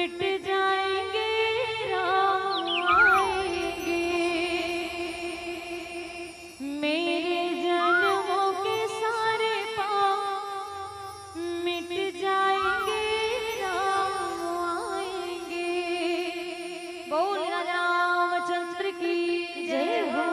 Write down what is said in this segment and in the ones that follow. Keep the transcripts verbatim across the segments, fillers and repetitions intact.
मिट जाएंगे, राम आएंगे। मेरे जन्मों के सारे पाप मिट जाएंगे, राम आएंगे। बोल राजा रामचंद्र की जय हो।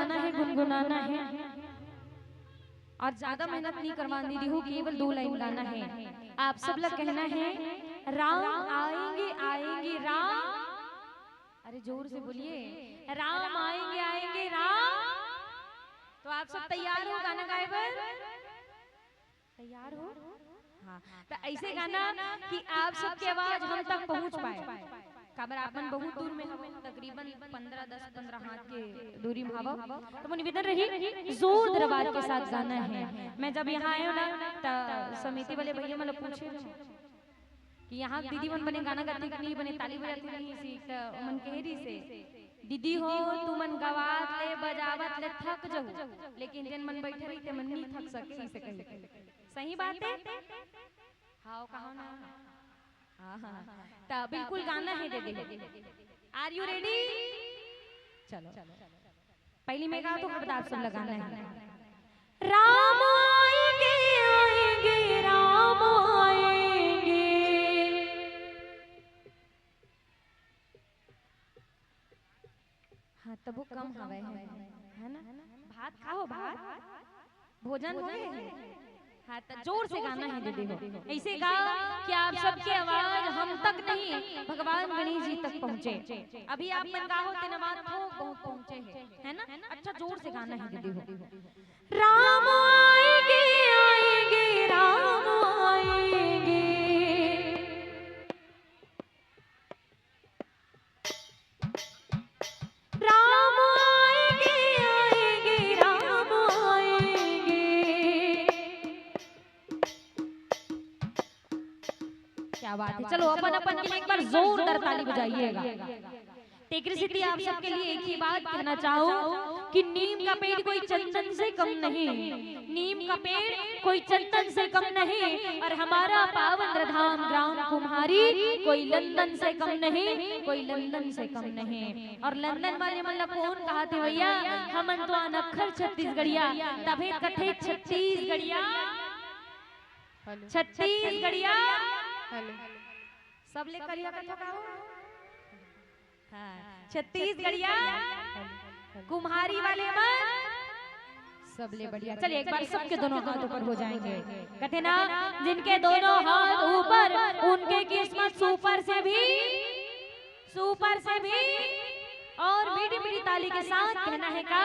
गाना है, गुनगुनाना है और ज्यादा मेहनत नहीं करवानी दीदी हो, केवल दो लाइन गाना है। आप सब ला कहना है, राम आएंगे, आएंगे राम। अरे जोर से बोलिए, राम आएंगे, आएंगे राम। तो आप सब तैयार हो गाना गाए बर? तैयार हो? हाँ। तो ऐसे गाना कि आप सबके आवाज हम तक पहुंच पाए। काबर आप मन बहुत दूर में हवो, तकरीबन पन्द्रह, दस पन्द्रह हाथ के दूरी में हवो। तो मोर निवेदन रही, जोरदार आवाज के साथ गाना है। मैं जब यहाँ आए हूँ ना, त समिति वाले भैया मन ला पूछे हूँ कि यहाँ दीदी मन बने गाना गाती कि नहीं, बने ताली बजाती नहीं सी, त ओमन कहे रही से, "दीदी हो, तुमन गवात ले बजावत ले थक जहू, लेकिन जेन मन बैठे रही ते मन नहीं थक सके," इसे कही। सही बात है? हाँ, कहो ना। हाँ, हाँ। त बिल्कुल गाना है दीदी। Are you ready? चलो। पहली मैं गाऊँ तो खबरदार सब ला गाना है। राम आएंगे, आएंगे, राम आएंगे। हाँ, तब वो कम हवे है, है ना? भात खाओ, भात। भोजन हो गए? हाँ, तो जोर से गाना है दीदी हो। ऐसे गाओ कि आप सबके आवाज हम तक नहीं, भगवान गणेश जी तक पहुँचे। अभी आप मन गाओ, तेन आवाज थोक बहुत पहुँचे है, है ना? अच्छा, जोर से गाना है दीदी हो। राम आएंगे, आएंगे, राम आएंगे। राम आएंगे, आएंगे, राम आएंगे। क्या बात है। चलो, अपन अपन के लिए एक बार जोरदार ताली बजाइएगा। तेकरे सेती आप सबके लिए एक ही बात कहना चाहूँ कि नीम का पेड़ कोई चंदन से कम नहीं, नीम का पेड़ कोई चंदन से कम नहीं, और हमारा पावन धाम ग्राम कुम्हारी कोई लंदन से कम नहीं, कोई लंदन से कम नहीं। और लंदन वाले मन ला कौन कहाथे भैया? हमन तो अनक्खर छत्तीसगढ़िया, तभे कथे छत्तीसगढ़िया। हेलो। छत्तीसगढ़िया। हेलो। सबले करिया कथा का हो? हाँ, छत्तीसगढ़िया कुम्हारी वाले मन सबले बढ़िया। चलिए, एक बार सबके दोनों हाथ ऊपर हो जाएंगे। कहते ना, जिनके दोनों हाथ ऊपर, उनके किस्मत सुपर से भी, सुपर से भी। और मीठी मीठी ताली के साथ कहना है का?